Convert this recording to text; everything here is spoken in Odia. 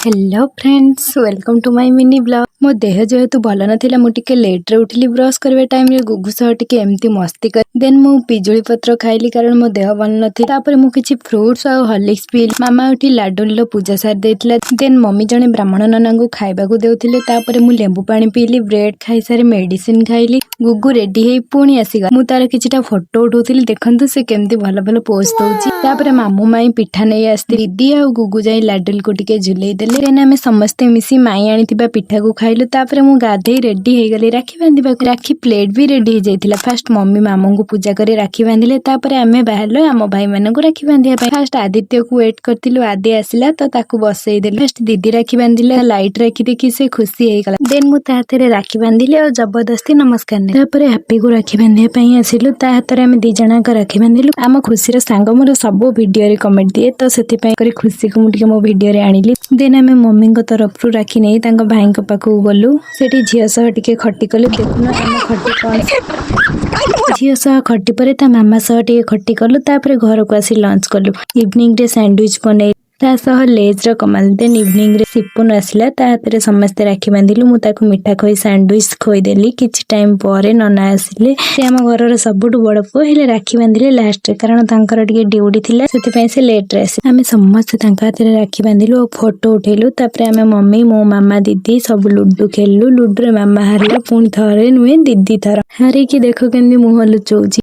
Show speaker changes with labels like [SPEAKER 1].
[SPEAKER 1] Hello friends, welcome to my mini vlog. ମୋ ଦେହ ଯେହେତୁ ଭଲ ନଥିଲା, ମୁଁ ଟିକେ ଲେଟ୍ରେ ଉଠିଲି। ବ୍ରସ୍ କରିବା ଟାଇମ୍ରେ ଗୁଗୁ ସହ ଟିକେ ଏମିତି ମସ୍ତି କରି, ଦେନ୍ ମୁଁ ପିଜୁଳି ପତ୍ର ଖାଇଲି, କାରଣ ମୋ ଦେହ ଭଲ ନଥିଲା। ତାପରେ ମୁଁ କିଛି ଫ୍ରୁଟ୍ସ ଆଉ ହର୍ଲିକ୍ସ ପିଇଲି। ମାମା ଉଠି ଲାଡୁଲର ପୂଜା ସାରି ଦେଇଥିଲା। ଦେନ୍ ମମି ଜଣେ ବ୍ରାହ୍ମଣ ନନାଙ୍କୁ ଖାଇବାକୁ ଦେଉଥିଲେ। ତାପରେ ମୁଁ ଲେମ୍ବୁ ପାଣି ପିଇଲି। ବ୍ରେଡ୍ ଖାଇସାରି ମେଡିସିନ ଖାଇଲି। ଗୁଗୁ ରେଡି ହେଇ ପୁଣି ଆସିଗଲା। ମୁଁ ତାର କିଛିଟା ଫଟୋ ଉଠଉଥିଲି। ଦେଖନ୍ତୁ, ସେ କେମିତି ଭଲ ଭଲ ପୋଜ ଦଉଛି। ତାପରେ ମାମୁଁ ମାଇଁ ପିଠା ନେଇ ଆସିଥିଲେ। ଦିଦି ଆଉ ଗୁଗୁ ଯାଇ ଲାଡୁଲକୁ ଟିକେ ଝୁଲେଇ ଦେଲେ। ଦେନ୍ ଆମେ ସମସ୍ତେ ମିଶି ମାଇଁ ଆଣିଥିବା ପିଠାକୁ ଖାଇଲୁ। ତାପରେ ମୁଁ ଗାଧେଇ ରେଡି ହେଇଗଲି ରାକ୍ଷୀ ବାନ୍ଧିବାକୁ। ରାକ୍ଷୀ ପ୍ଲେଟ୍ ବି ରେଡି ହେଇଯାଇଥିଲା। ଫାଷ୍ଟ ମମି ମାମୁଙ୍କୁ ପୂଜା କରି ରାକ୍ଷୀ ବାନ୍ଧିଲେ। ତାପରେ ଆମେ ବାହାରିଲୁ ଆମ ଭାଇମାନଙ୍କୁ ରାକ୍ଷୀ ବାନ୍ଧିବା ପାଇଁ। ଫାଷ୍ଟ ଆଦିତ୍ୟକୁ ୱେଟ୍ କରିଥିଲୁ। ଆଦି ଆସିଲା ତ ତାକୁ ବସେଇ ଦେଲୁ। ଫାଷ୍ଟ ଦିଦି ରାକ୍ଷୀ ବାନ୍ଧିଲେ। ଲାଇଟ୍ ରାକ୍ଷୀ ଦେଖି ସେ ଖୁସି ହେଇଗଲା। ଦେନ୍ ମୁଁ ତା ହାତରେ ରାକ୍ଷୀ ବାନ୍ଧିଲି ଆଉ ଜବରଦସ୍ତି ନମସ୍କାର ନେଲି। ତାପରେ ହାପିକୁ ରାକ୍ଷୀ ବାନ୍ଧିବା ପାଇଁ ଆସିଲୁ। ତା ହାତରେ ଆମେ ଦି ଜଣଙ୍କ ରାକ୍ଷୀ ବାନ୍ଧିଲୁ। ଆମ ଖୁସିର ସାଙ୍ଗ ମୋର ସବୁ ଭିଡିଓରେ କମେଣ୍ଟ ଦିଏ, ତ ସେଥିପାଇଁ କରି ଖୁସିକୁ ମୁଁ ଟିକେ ମୋ ଭିଡିଓରେ ଆଣିଲି। ଦେନ୍ ଆମେ ମମିଙ୍କ ତରଫରୁ ରାକ୍ଷୀ ନେଇ ତାଙ୍କ ଭାଇଙ୍କ ପାଖକୁ ଗଲୁ। ସେଠି ଝିଅ ସହ ଟିକେ ଖଟି କଲୁ। ଦେଖୁନ ଆମ ଖଟି କଣ। ଝିଅ ସହ ଖଟି ପରେ ତା ମାମା ସହ ଟିକେ ଖଟି କଲୁ। ତାପରେ ଘରକୁ ଆସି ଲଞ୍ଚ କଲୁ। ଇଭିନିଂରେ ସ୍ୟାଣ୍ଡୱିଚ ବନେଇ, ତା ସହ ଲେଜ୍ର କମାଲ। ଦେନ୍ ଇଭିନିଂରେ ସିପୁନ ଆସିଲା। ତା ହାତରେ ସମସ୍ତେ ରାକ୍ଷୀ ବାନ୍ଧିଲୁ। ମୁଁ ତାକୁ ମିଠା ଖୋଇ ସ୍ୟାଣ୍ଡୱିଚ ଖୋଇଦେଲି। କିଛି ଟାଇମ ପରେ ନନା ଆସିଲେ। ସେ ଆମ ଘରର ସବୁଠୁ ବଡ ପୁଅ, ହେଲେ ରାକ୍ଷୀ ବାନ୍ଧିଲେ ଲାଷ୍ଟରେ, କାରଣ ତାଙ୍କର ଟିକେ ଡ୍ୟୁଟି ଥିଲା, ସେଥିପାଇଁ ସେ ଲେଟରେ ଆସିଲେ। ଆମେ ସମସ୍ତେ ତାଙ୍କ ହାତରେ ରାକ୍ଷୀ ବାନ୍ଧିଲୁ ଆଉ ଫଟୋ ଉଠେଇଲୁ। ତାପରେ ଆମେ ମମି, ମୋ ମାମା, ଦିଦି ସବୁ ଲୁଡୁ ଖେଳିଲୁ। ଲୁଡୁରେ ମାମା ହାରିଲା। ପୁଣି ଥରେ ନୁହେଁ, ଦି ଦି ଥର ହାରିକି ଦେଖ କେମିତି ମୁହଁ ଲୁଚଉଛି।